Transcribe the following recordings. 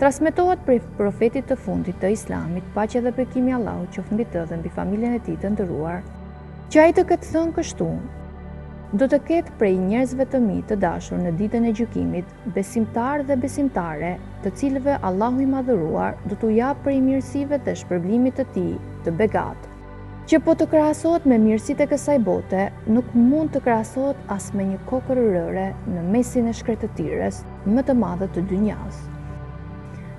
Transmetohet prej Profetit të fundit të Islamit, paqja dhe bekimi i Allahut qoftë mbi të dhe mbi familjen e tij të nderuar, që ai të ketë thënë kështu, Do të ketë prej njerëzve të mi të dashur në Ditën e Gjykimit, besimtarë dhe besimtare, të cilëve Allahu i Madhëruar do t'u japë prej mirësive dhe shpërblimit të Tij të begatë, që po të krahasohet me mirësitë e kësaj bote, nuk mund të krahasohet as me një kokërr rëre në mesin e shkretëtirës më të madhe të dynjasë.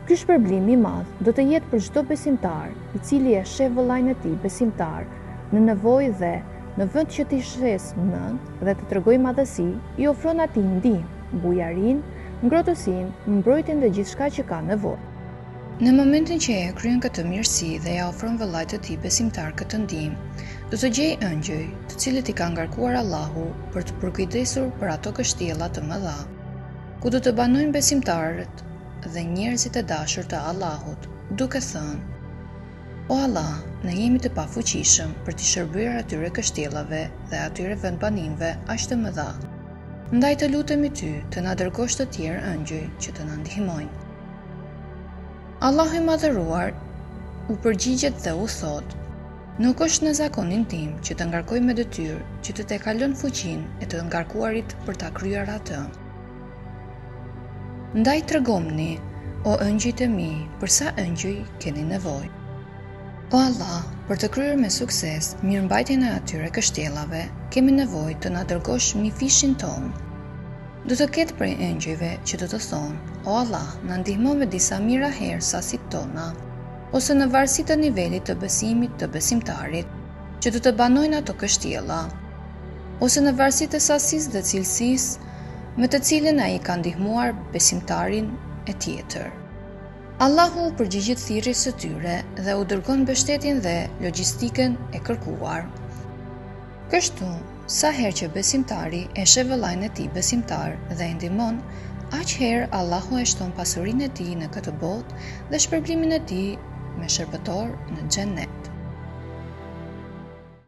Ky shpërblim i madh do të jetë për çdo besimtar, i cili e sheh vëllain e tij besimtar në nevojë dhe, në vend që t'i shesë mend dhe të tregojë madhësi, i ofron atij ndihmë, bujarinë, ngrohtësinë, mbrojtjen dhe gjithçka që ka nevojë. Në momentin që e kryen këtë mirësi dhe ia ofron vëllait të tij besimtar këtë ndihmë, do të gjejë ëngjëj, të cilët i ka ngarkuar Allahu për t'u përkujdesur për ato kështjella të mëdha, ku do të banojnë besimtarët dhe njerëzit e dashur të Allahut, duke thënë, O Allah, ne jemi të pafuqishëm për t'i shërbyer atyre kështjellave dhe atyre vendbanimeve aq të mëdha. Ndaj të lutemi Ty të na dërgosh të tjerë ëngjëj që të na ndihmojnë. Allahu i Madhëruar u përgjigjet dhe u thotë, Nuk është në zakonin tim që të ngarkoj me detyrë që të tejkalon fuqinë e të ngarkuarit për ta kryer atë. Ndaj tregomni, o ëngjëjt e mi, për sa ëngjëj keni nevojë. O Allah, për të kryer me sukses mirëmbajtjen e atyre kështjellave, kemi nevojë të na dërgosh mijëfishin tonë. Do të ketë prej engjëjve që do të thonë, O Allah, na ndihmo me disa mijëra herë sasitë tona, ose në varësi të nivelit të besimit të besimtarit, që do të banojnë ato kështjella, ose në varësi të sasisë dhe cilësisë me të cilën ai ka ndihmuar besimtarin e tjetër. Allahu u përgjigjet thirrjes së tyre dhe u dërgon mbështetjen dhe logjistikën e kërkuar. Kështu, sa herë që besimtari e sheh vëllain e tij besimtar dhe e ndihmon, aq herë Allahu e shton pasurinë e tij në këtë botë dhe shpërblimin e tij me shërbëtor në Xhennet.